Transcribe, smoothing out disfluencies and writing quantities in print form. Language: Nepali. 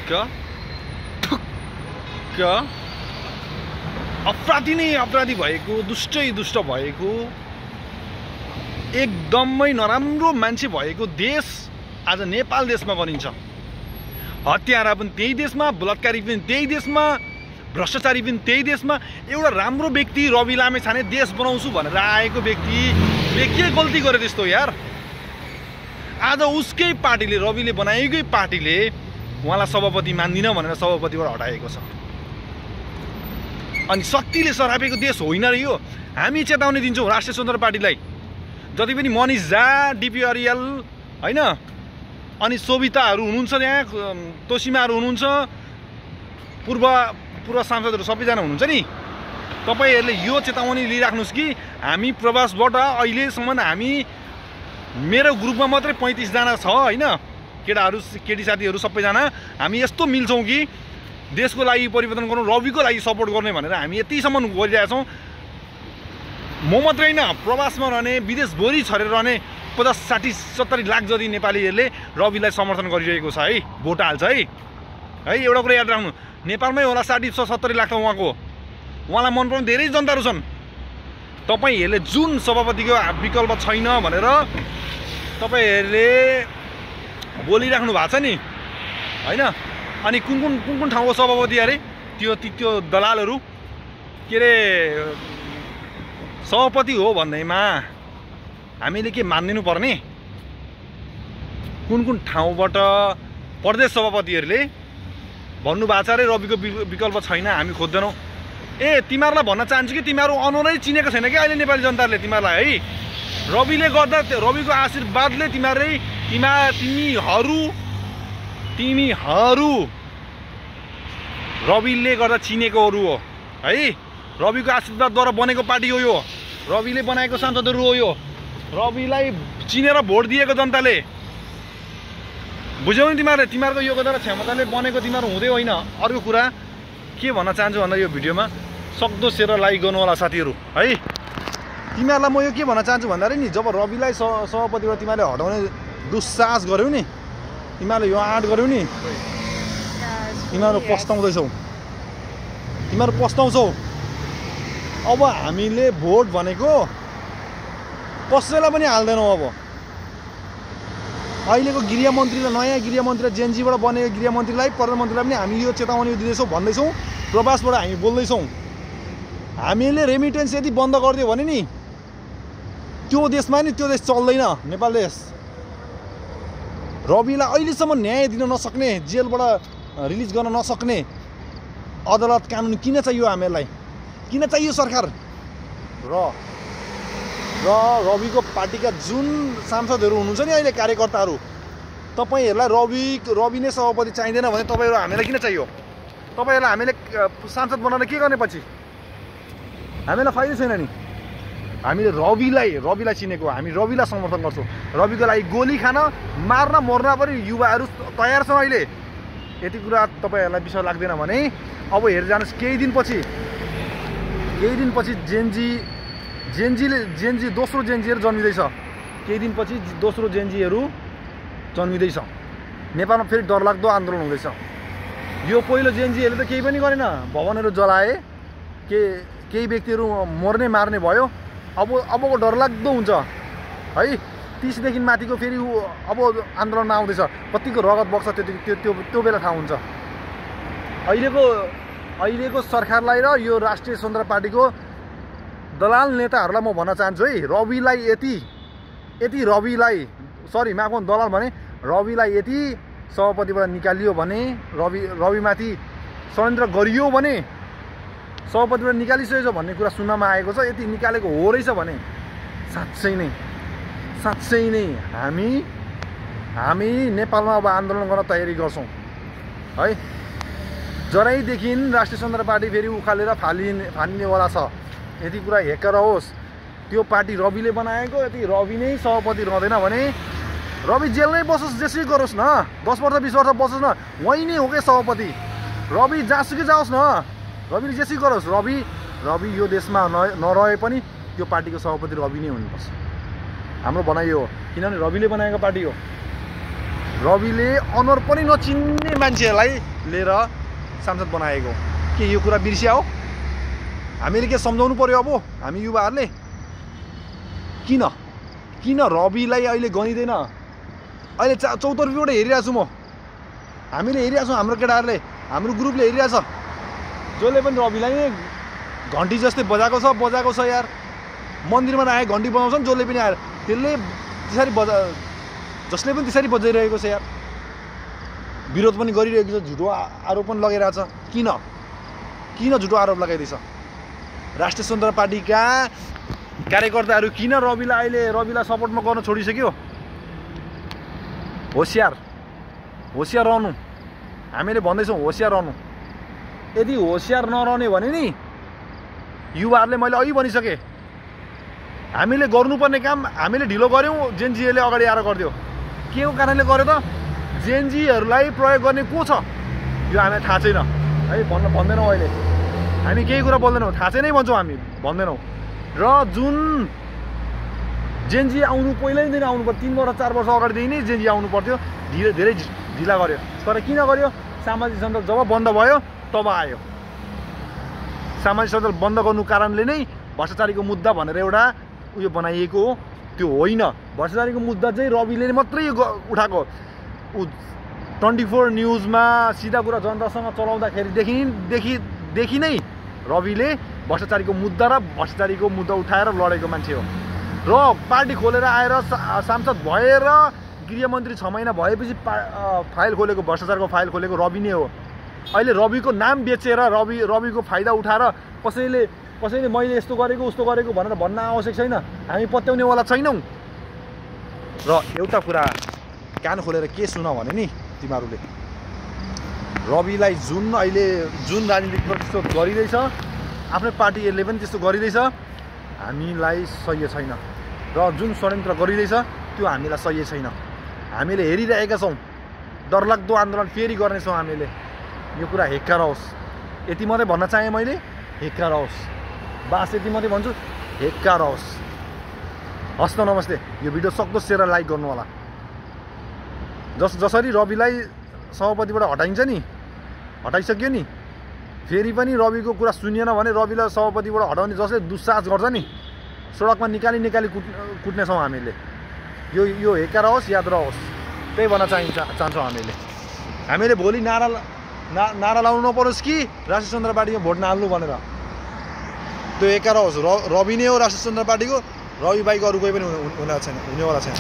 ठुक्क अपराधी नै अपराधी भएको, दुष्टै दुष्ट भएको, एकदमै नराम्रो मान्छे भएको देश आज नेपाल देशमा बनिन्छ। हत्यारा पनि त्यही देशमा, बलात्कारी पनि त्यही देशमा, भ्रष्टाचारी पनि त्यही देशमा। एउटा राम्रो व्यक्ति रवि लामेछाने देश बनाउँछु भनेर आएको व्यक्तिले के गल्ती गरे त्यस्तो यार? आज उसकै पार्टीले, रविले बनाएकै पार्टीले उहाँलाई सभापति मान्दिन भनेर सभापतिबाट हटाएको छ। अनि शक्तिले सरापेको देश होइन र यो। हामी चेतावनी दिन्छौँ राष्ट्रिय स्वतन्त्र पार्टीलाई, जति पनि मनिष झा, डिपी अरियाल होइन, अनि सोभिताहरू हुनुहुन्छ, त्यहाँ तोसिमाहरू हुनुहुन्छ, पूर्व सांसदहरू सबैजना हुनुहुन्छ नि, तपाईँहरूले यो चेतावनी लिइराख्नुहोस् कि हामी प्रवासबाट अहिलेसम्म हामी, मेरो ग्रुपमा मात्रै 35 जना छ होइन, केटाहरू केटी साथीहरू सबैजना हामी यस्तो मिल्छौँ कि देशको लागि परिवर्तन गर्नु, रविको लागि सपोर्ट गर्ने भनेर हामी यतिसम्म गरिरहेका छौँ। म मात्रै होइन, प्रवासमा रहने, विदेशभरि छरेर रहने 50, 60, 70 लाख जति नेपालीहरूले रविलाई समर्थन गरिरहेको छ है, भोट हाल्छ है। एउटा कुरा याद राख्नु, नेपालमै होला 60-70 लाख त उहाँलाई मनपर्ने धेरै जनताहरू छन्। तपाईँहरूले जुन सभापतिको विकल्प छैन भनेर तपाईँहरूले बोलिराख्नु भएको छ नि होइन, अनि कुन ठाउँको सभापति अरे त्यो दलालहरू के अरे सभापति हो भन्दैमा हामीले के मानिदिनु पर्ने? कुन ठाउँबाट प्रदेश सभापतिहरूले भन्नुभएको छ अरे रविको विकल्प छैन, हामी खोज्दैनौँ। तिमीहरूलाई भन्न चाहन्छु कि तिमीहरू अनुहारै चिनेको छैन कि अहिले नेपाली जनताले तिमीहरूलाई है। रविले गर्दा, रविको आशीर्वादले तिमीहरू रविले गर्दा चिनेकोहरू हो है। रविको आशीर्वादद्वारा बनेको पार्टी हो यो, रविले बनाएको सांसदहरू हो यो, रविलाई चिनेर भोट दिएको जनताले। बुझ्यौ नि तिमीहरूले? तिमीहरूको योग्यता र क्षमताले बनेको तिमीहरू हुँदै होइन। अर्को कुरा के भन्न चाहन्छु भन्दा यो भिडियोमा सक्दो सेयर लाइक गर्नु होला साथीहरू है। तिमीहरूलाई म यो के भन्न चाहन्छु भन्दाखेरि नि, जब रविलाई सभापतिबाट तिमीहरूले हटाउने दुस्साहस गर्यौ नि, तिमीहरूले यो आँट गर्यौ नि, तिमीहरू पस्ताउँछौ। अब हामीले भोट भनेको कसैलाई पनि हाल्दैनौँ। अब अहिलेको गृहमन्त्रीलाई, नयाँ गृहमन्त्री जेएनजीबाट बनेको गृहमन्त्रीलाई, प्रधानमन्त्रीलाई पनि हामी यो चेतावनी दिँदैछौँ, भन्दैछौँ, प्रवासबाट हामी बोल्दैछौँ। हामीले रेमिटेन्स यदि बन्द गरिदियो भने नि त्यो देशमा नि त्यो देश चल्दैन, नेपाल देश। रविलाई अहिलेसम्म न्याय दिन नसक्ने, जेलबाट रिलिज गर्न नसक्ने अदालत कानुन किन चाहियो हामीलाई? किन चाहियो सरकार? र रविको पार्टीका जुन सांसदहरू हुनुहुन्छ नि अहिले, कार्यकर्ताहरू, तपाईँहरूलाई रवि नै सभापति चाहिँदैन भने तपाईँहरू हामीलाई किन चाहियो? तपाईँहरूलाई हामीले सांसद बनाएर के गर्ने? पछि हामीलाई फाइदा छैन नि। हामीले रविलाई चिनेको, हामी रविलाई समर्थन गर्छौँ। रविको लागि गोली खान, मार्न, मर्न पनि युवाहरू तयार छन् अहिले। यति कुरा तपाईँहरूलाई विश्वास लाग्दैन भने अब हेरेर जानुहोस्, केही दिनपछि जेएनजी दोस्रो जेएनजीहरू जन्मिँदैछ। केही दिनपछि दोस्रो जेएनजीहरू जन्मिँदैछ। नेपालमा फेरि डरलाग्दो आन्दोलन हुँदैछ। यो पहिलो जेएनजीहरूले त केही पनि गरेन, भवनहरू जलाए, केही व्यक्तिहरू मर्ने मार्ने भयो। अबको डरलाग्दो हुन्छ है। 30 देखि माथिको फेरि अब आन्दोलनमा आउँदैछ। कतिको रगत बग्छ त्यो बेला थाहा हुन्छ। अहिलेको सरकारलाई र यो राष्ट्रिय स्वतन्त्र पार्टीको दलाल नेताहरूलाई म भन्न चाहन्छु है, रविलाई माफ गर्नु, दलाल भने रविलाई यति सभापतिबाट निकालियो भने, रविमाथि षड्यन्त्र गरियो भने, सभापतिबाट निकालिसकेछ भन्ने कुरा सुन्नमा आएको छ। यति निकालेको हो रहेछ भने साँच्चै नै हामी नेपालमा अब आन्दोलन गर्न तयारी गर्छौँ है। जराइदेखि राष्ट्रिय स्वतन्त्र पार्टी फेरि उखालेर फालिनेवाला छ। यति कुरा हेक्कर होस्, त्यो पार्टी रविले बनाएको, यति रवि नै सभापति रहँदैन भने रवि जेलमै बसोस्, जेसुकै गरोस् न, 10 वर्ष 20 वर्ष बसोस् न, वहीँ नै हो क्या सभापति। रवि जहाँसुकै जाओस् न, रविले जेसुकै गरोस्। रवि यो देशमा नरहे पनि त्यो पार्टीको सभापति रवि नै हुनुपर्छ। हाम्रो भनाइ हो, किनभने रविले बनाएको पार्टी हो। रविले अनुहार पनि नचिन्ने मान्छेहरूलाई लिएर सांसद बनाएको के यो कुरा बिर्सिया हो? हामीले के सम्झाउनु पर्यो अब हामी युवाहरूले? किन रविलाई अहिले गनिँदैन? अहिले चौतर्फीबाट हेरिरहेको छु म, हामीले हेरिरहेको छौँ, हाम्रो केटाहरूले, हाम्रो ग्रुपले हेरिरहेछ, जसले पनि रविलाई घन्टी जस्तै बजाएको छ यार। मन्दिरमा आए घन्टी बजाउँछ नि जसले पनि आएर, त्यसले त्यसरी जसले पनि त्यसरी बजाइरहेको छ यार। विरोध पनि गरिरहेको छ, झुटो आरोप पनि लगाइरहेको छ। किन झुटो आरोप लगाइदिएछ? राष्ट्रिय स्वतन्त्र पार्टीका कार्यकर्ताहरू किन रविलाई सपोर्टमा गर्न छोडिसक्यो? होसियार रहनु, हामीले भन्दैछौँ होसियार रहनु। यदि होसियार नरहने भने नि युवाहरूले मैले अघि भनिसकेँ, हामीले गर्नुपर्ने काम हामीले ढिलो गऱ्यौँ, जेनजीहरूले अगाडि आएर गरिदियो। के को कारणले गर्यो त? जेनजीहरूलाई प्रयोग गर्ने को छ यो हामीलाई थाहा छैन है, भन्दैनौँ। अहिले हामी केही कुरा बोल्दैनौँ, थाहा छैन भन्छौँ, हामी भन्दैनौँ। र जुन जेनजी आउनु पहिल्यैदेखि आउनु पर्थ्यो, 3 वर्ष 4 वर्ष अगाडिदेखि नै जेनजी आउनु पर्थ्यो, धेरै ढिला गर्यो। तर किन गर्यो? सामाजिक सञ्जाल जब बन्द भयो तब आयो। सामाजिक सञ्जाल बन्द गर्नु कारणले नै भ्रष्टाचारीको मुद्दा भनेर एउटा उयो बनाइएको हो, त्यो होइन। भ्रष्टाचारीको मुद्दा चाहिँ रविले मात्रै उठाएको। 24 न्युजमा सिधा कुरा जनतासँग चलाउँदाखेरिदेखि नै रविले भ्रष्टाचारीको मुद्दा उठाएर लडेको मान्छे हो। र पार्टी खोलेर आएर सांसद भएर गृहमन्त्री 6 महिना भएपछि फाइल खोलेको, भ्रष्टाचारको फाइल खोलेको रवि नै हो। अहिले रविको नाम बेचेर रविको फाइदा उठाएर कसैले मैले यस्तो गरेको उस्तो गरेको भनेर भन्न आवश्यक छैन, हामी पत्याउनेवाला छैनौँ। र एउटा कुरा कान खोलेर के सुन भने नि तिमीहरूले, रविलाई जुन राजनीतिक प्रतिशोध गरिँदैछ, आफ्नै पार्टीहरूले पनि त्यस्तो गरिँदैछ, हामीलाई सह्य छैन। र जुन षड्यन्त्र गरिँदैछ त्यो हामीलाई सह्य छैन। हामीले हेरिरहेका छौँ, डरलाग्दो आन्दोलन फेरि गर्नेछौँ हामीले। यो कुरा हेक्का रहोस्, यति मात्रै भन्न चाहेँ मैले, हेक्का रहोस्, बास यति मात्रै भन्छु, हेक्का रहोस्। हस्त नमस्ते। यो भिडियो सक्दो सेयर र लाइक गर्नु होला। जसरी रविलाई सभापतिबाट हटाइसक्यो नि, फेरि पनि रविको कुरा सुनिएन भने रविलाई सभापतिबाट हटाउने जसले दुस्साहस गर्छ नि, सडकमा निकाली कुट्नेछौँ हामीले। यो हेक्का रहोस्, याद रहोस्, त्यही भन्न चाहन्छौँ हामीले भोलि नारा लाउनु नपरोस् कि राष्ट्रिय स्वतन्त्र पार्टीमा भोट नहाल्नु भनेर। त्यो हेक्का रहोस्। रवि नै हो राष्ट्रिय स्वतन्त्र पार्टीको, रवि बाहेक अरू कोही पनि हुनेवाला छैन।